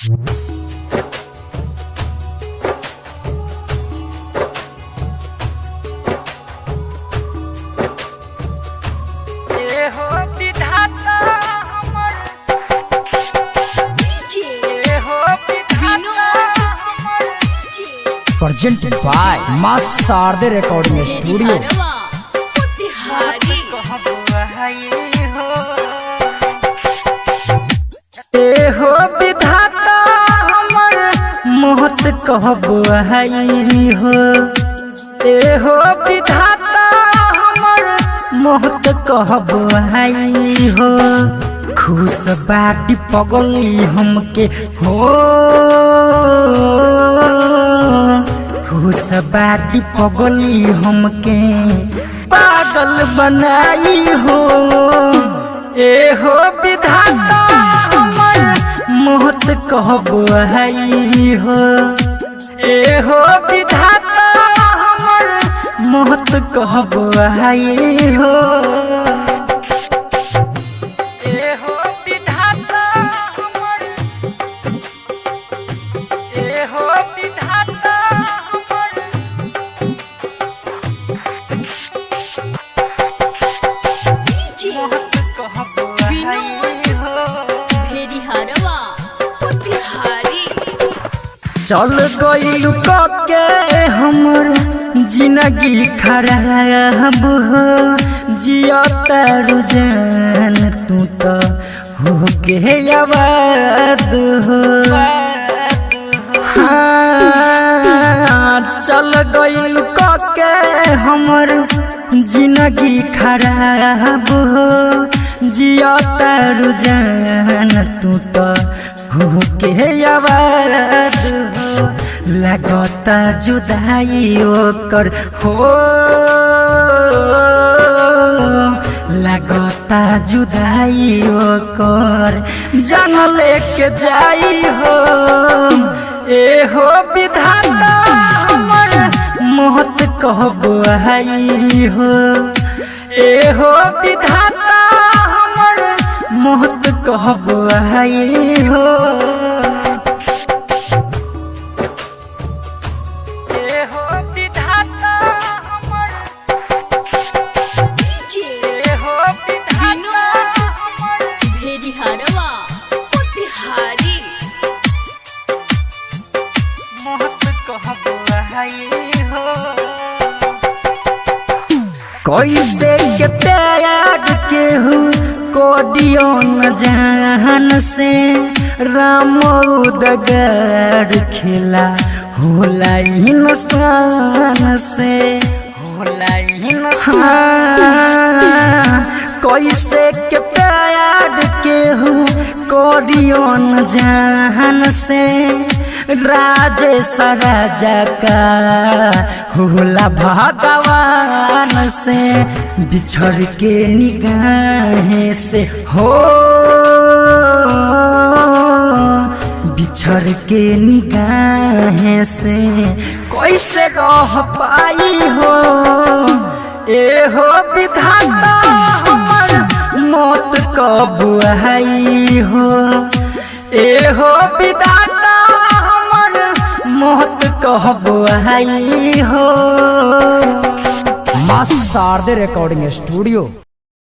ए हो विधाता हमर, ए हो विधाता हमर। Presented by Maa Sharde recording studio. ए हो विधाता हमर मोहत कहब आई हो। ए हो विधाता हमर मोहत कहब आई हो। खुश बाटी पगली हमके हो, खुश बाटी पगली हमके पागल बनाई हो। ए हो विधाता हमर मोहत कहब आई हो। ए हो विधाता हमर मोहत कहब आई हो। ए हो विधाता हमर, ए हो विधाता हमर मोहत कहब आई हो। चल गइलु के हमर जिंदगी खराब हो। जिया तारू जान तू तो हो के आबाद हो। हाँ, चल गइलु के हमर जिंदगी खराब हो। जिया तारू जान तू तो हो के आबाद हो। लगता जुदाई ओकर हो, लगता जुदाई ओकर जान लेके जाई हो। ए हो विधाता हमर मोहत कहब आई हो। ए हो विधाता हमर मोहत कहब आई हो। ए हो विधाता हमर, ए हो विधाता हमर मोहत कहब आई हो। कैसे के प्यार के हूँ कोडियो न जान से, राम उदगर खेला होला इंसान से, होला इंसान। कैसे के प्यार के हूँ कोडियो न जान से, राजेश राजा का होला भगवान से, बिछड़ के निगाहें से हो, बिछड़ के निगाहें से कैसे रह पाई हो। ए हो विधाता हमर मौत कब आई हो। ए हो विधाता हमर मौत कब आई हो। माँ शारदे रिकॉर्डिंग स्टूडियो।